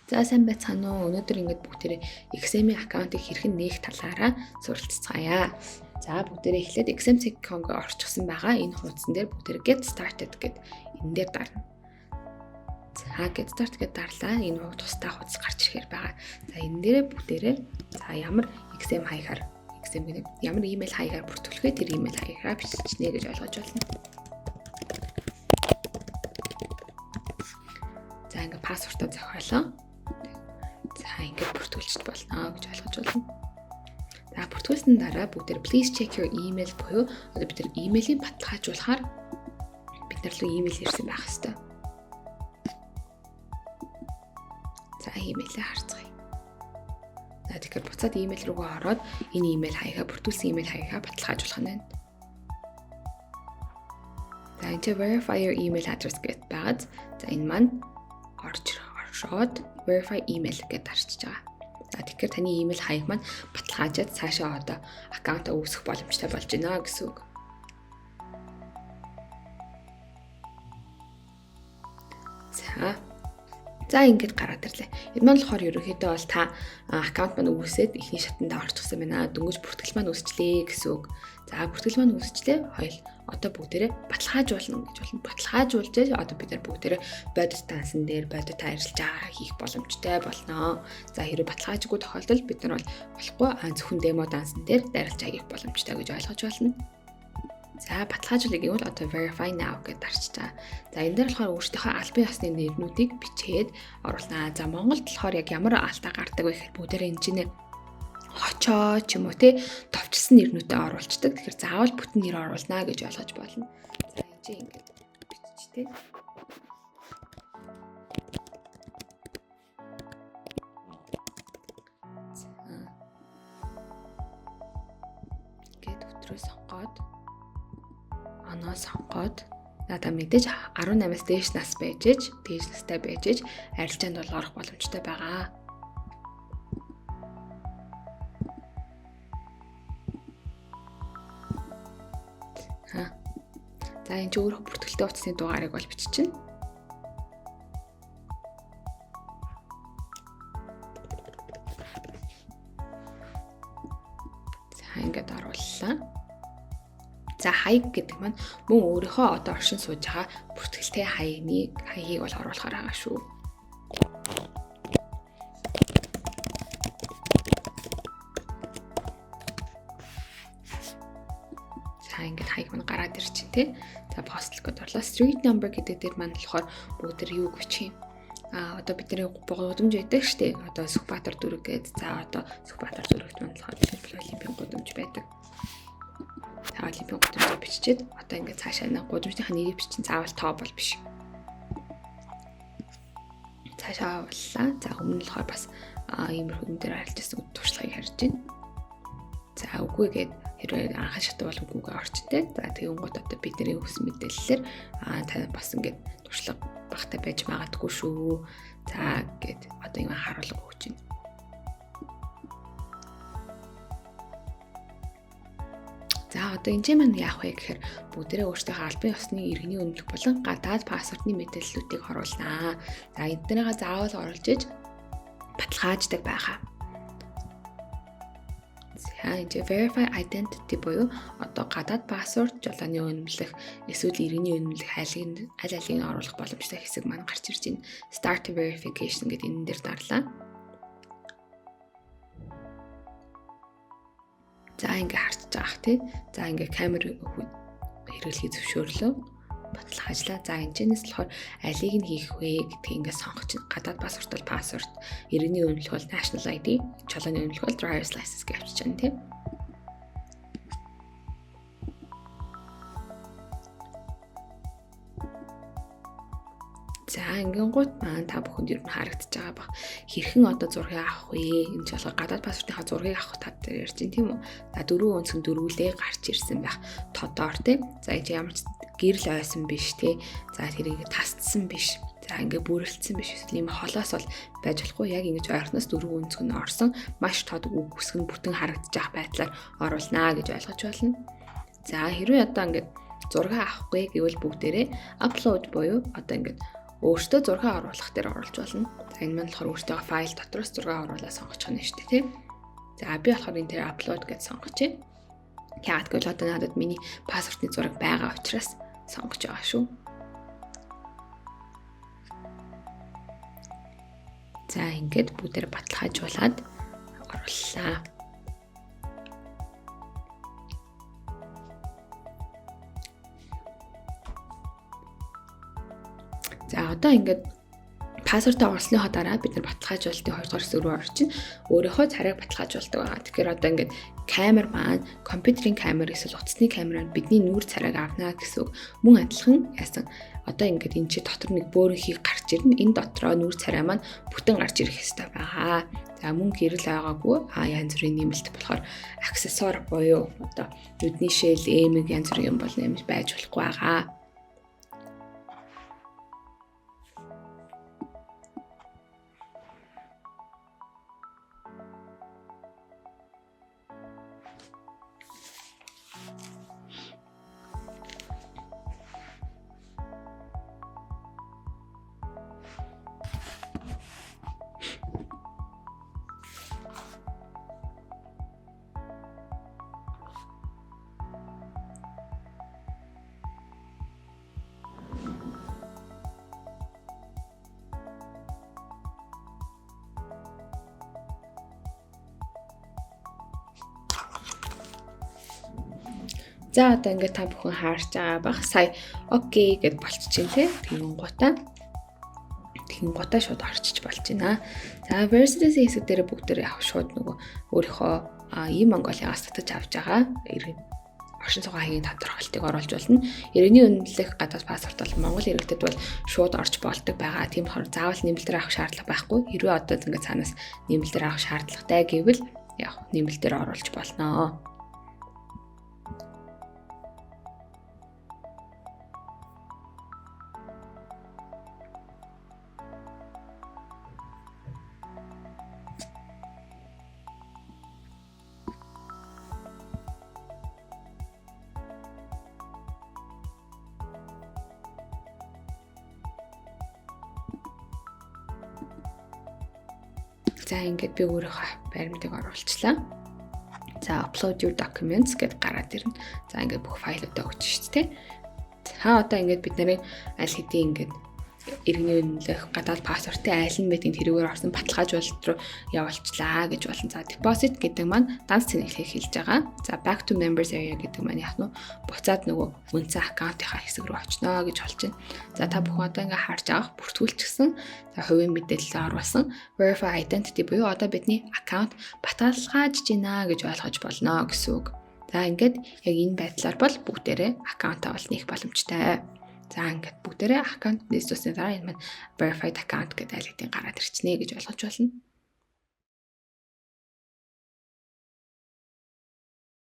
За, сайн байцгаана уу? Өнөөдөр ингээд бүгдээрээ XM-ийн аккаунтыг хэрхэн нээх талаараа суралцгаая. За, бүгдээрээ эхлээд XM.com-г орчихсон байгаа. Энэ хуудсан дээр бүгдээрээ Get Started гэд энэ дээр дарна. За, Get Started гэд дарлаа. Энэ тусдаа хуудас гарч ирэхээр байгаа. За, энэ дээрээ бүгдээрээ за ямар XM хаягаар, XM гэдэг ямар имэйл хаягаар бүртгүүлэхээ тэр имэйл хаягаараа биччихнэ гэж ойлгож байна. За, ингээд password оо зохиолоо. За, ингээд бүртгүүлчих болно гэж ойлгож байна. За, бүртгүүлсэн дараа бүгдээр "Please check your email" буюу одоо бид нар имэйлийн баталгаажуулахаар бид нар руу имэйл ирсэн байх хэвээр. За, имэйлээ харцгаая. За, тэгэхээр буцаад имэйл рүүгээ ороод энэ имэйл хаягаа, бүртгүүлсэн имэйл хаягаа баталгаажуулах нь байна. За, энэ "Verify your email address" гэт байгаад, за, энэ маань орж оршоод "Verify email" гэдээ дарчиж байгаа. За, тэгэхээр таны имэйл хаяг маань баталгаажаад цаашаа одоо аккаунтаа үүсгэх боломжтой болж байна гэсэн үг. За, ингээд гараад ирлээ. Энэ маань болохоор ерөнхийдөө бол та аккаунт маань үүсээд эхний шатанд орчихсон байна. Дөнгөж бүртгэл маань үүсчлээ гэсэн үг. За, бүртгэл маань үүсчлээ. Хоёул одоо бүгдээрээ баталгаажуулна гэж болно. Баталгаажуулж одоо бид нар бүгдээрээ бодит дансан дээр бодит арилжаа хийх боломжтой болно. За, хэрвээ баталгаажгүй тохиолдолд бид нар бол болохгүй, зөвхөн демо дансан дээр арилжаа хийх боломжтой гэж ойлгож байна. За, баталгаажуулъя гэвэл одоо "Verify now" гэдээ дарчиж байгаа. За, энэ дээр болохоор өөрсдийнхөө албан ёсны нэрнүүдийг бичээд оруулнаа. За, Монголд болохоор яг ямар алдаа гардаг вэ гэхээр бүгдээрээ энэ чинь хочоо ч юм уу те товчсон нэрнүүдэд оруулцдаг. Тэгэхээр заавал бүтэн нэр оруулнаа гэж ойлгож болно. За, энэ чинь ингээд бичиж те. За. Ингээд өдрөө сонгоод, оноо сонгоод, надаа мэдээж 18-аас дээш нас байж ээж, дээш настай байж ээж арилжаанд бол орох боломжтой байгаа. За, энэ чи өөрөө бүртгэлтэй утасны дугаарыг бол биччихнэ. За, ингээд орууллаа. За, хаяг гэдэг маань мөн өөрийнхөө одоо оршин сууж байгаа бүртгэлтэй хаягийг бол оруулахаар байгаа шүү. За, ингээд хаяг маань гараад ирчин тий. За, postal code орлоо. Street number гэдэг дээр маань болохоор бүгд тэр юуг бичих юм? Одоо бидний гудамж байдаг штэ. Одоо Сүхбаатар дүүрэг гээд, за, одоо Сүхбаатар дүүрэгт маань болохоор жишээлбэл Олимпийн гудамж байдаг. За, Олимпийн гудамжийг биччихэд одоо ингээд цаашаа нэг гудамжныхаа нэрийг бичин, заавал тоо бол биш. Цаашаа авлаа. За, өмнө нь болохоор бас иймэрхүү юм дээр арилжсан туршлагыг харж байна. За, үгүй гээд хэрвээ анхан шатуу бол үгүйгээ орчин те. За, тэгэн гут одоо бидний өгсөн мэдээллээр та бас ингээд туршлага багтай байж магадгүй шүү. За, гэд одоо юм харуулга өгч байна. За, одоо энэ маань яах вэ гэхээр бүгдээрээ өөрсдийнхөө албан ёсны иргэний үнэмлэх болон гадаад паспортны мэдээллүүдийг оруулнаа. За, эднийгээ заавал оруулж иж баталгааждаг байгаа. За, энэ verify identity буюу одоо гадаад паспорт, жолооны үнэмлэх, эсвэл иргэний үнэмлэх айлыг аль алийг оруулах боломжтой хэсэг маань гарч ирж байна. "Start verification" гэдэг энэ дээр дарлаа. За, ингээ харчиж байгаа тий. За, ингээ камер хэрэглэхийг зөвшөөрлөө, баталгаажлаа. За, энэ чэнэс болохоор алийг нь хийх вэ гэдгийг ингээ сонгож чинь. Гадаад паспорт бол паспорт, иргэний үнэмлэх бол national ID, жолооны үнэмлэх бол driver's license гэж авчиж байна тий. За, ингэнгუут маань та бүхэнд ер нь харагдаж байгаа бах. Хэрхэн одоо зургийг авах вэ? Энэ ч болохоор гадаад паспортынхаа зургийг авах тал дээр ярьж байна, тийм үү? За, дөрвөн өнцгөн дөрвөлээ гарч ирсэн байх. Тодоор тийм. За, энэ ямар ч гэрэл ойсон биш тий. За, тэрийг тасцсан биш. За, ингээ бүрэлдсэн биш. Эсвэл ийм холоос бол байж болохгүй. Яг ингэж ойрхоноос дөрвөн өнцгөн нь орсон маш тод үг үсэг нь бүтэн харагдаж байгаа байдлаар оруулнаа гэж ойлгож байна. За, хэрвээ одоо ингээд зураг авахгүй гэвэл бүгдээрээ upload буюу одоо ингээд Өөртөө зураг оруулах дээр оруулж болно. За, энэ маань болохоор өөртөө файл дотроос зураг оруулаад сонгочих нь шүү дээ, тийм. За, би болохоор энэ дээр upload гэж сонгочих. Яагаад гэвэл одоо надад миний паспортны зураг байгаа учраас сонгож байгаа шүү. За, ингээд бүгдээр баталгаажуулаад орууллаа. За, одоо ингээд паспортоо оруулсныхоо дараа бид нар баталгаажуулалтын 2 дугаар хэсэг рүү орчин, өөрийнхөө царайг баталгаажуулдаг байгаа. Тэгэхээр одоо ингээд камер маань компьютерийн камер эсвэл утасны камер маань бидний нүүр царайг авна гэсэн үг. Мөн адилхан яасан, одоо ингээд энэ чи дотор нэг бөөрөнхий гарч ирнэ. Энэ дотроо нүүр царай маань бүтэн гарч ирэх ёстой байгаа. За, мөн гэрэл байгаагүй, янз бүрийн нэмэлт болохоор аксессуар буюу одоо нүдний шэл, эмэг, янз бүрийн юм бол нэмж байж болохгүй байгаа. За, одоо ингээд та бүхэн хаарч байгаа бах, сая okay гэд болчихжээ те. Тэгэнгүүтээ шууд орчиж болж байна. За, residency хэсэг дээр бүгдээр яг шууд нөгөө өөрийнхөө E-Mongolia-гаас татаж авч байгаа иргэн оршин суугаа хаягийн тодорхойлтыг оруулж болно. Иргэний үнэлэх гадаад паспорт бол Монгол иргэдэд бол шууд орж болдог байгаа. Тийм болохоор заавал нэмэлтээр авах шаардлага байхгүй. Хэрвээ одоо ингээд цаанаас нэмэлтээр авах шаардлагатай гэвэл яг нэмэлтээр оруулж болно. За, ингээд би өөрийнхөө баримтыг оруулчлаа. За, upload your documents гэд гараад ирнэ. За, ингээд бүх файлуудаа өгч шүү дээ. За, одоо ингээд бид нарын аль хэдийн ингээд иргэний үнэлэх гадаад паспортын айл нь байдгийг тэрүүгээр орсон баталгаажуулалт руу явуулчлаа гэж болно. За, deposit гэдэг маань данс цэнэглэхийг хэлж байгаа. За, back to members area гэдэг маань яг нь буцаад нөгөө үндсэн аккаунтынхаа хэсэг рүү очно гэж болж байна. За, та бүхэн одоо ингээ харж авах бүртгүүлчихсэн. За, хувийн мэдээлэл оруулсан, verify identity буюу одоо бидний аккаунт баталгаажж байна гэж ойлгож болно гэсэн үг. За, ингээд яг энэ байдлаар бол бүгдээрээ аккаунтаа бол нээх боломжтой. За, ингээд бүгдээрээ аккаунт нээсний дараа энэ маань verified account гэдэг аль хэдийн гараад ирчихнэ гэж ойлгож байна.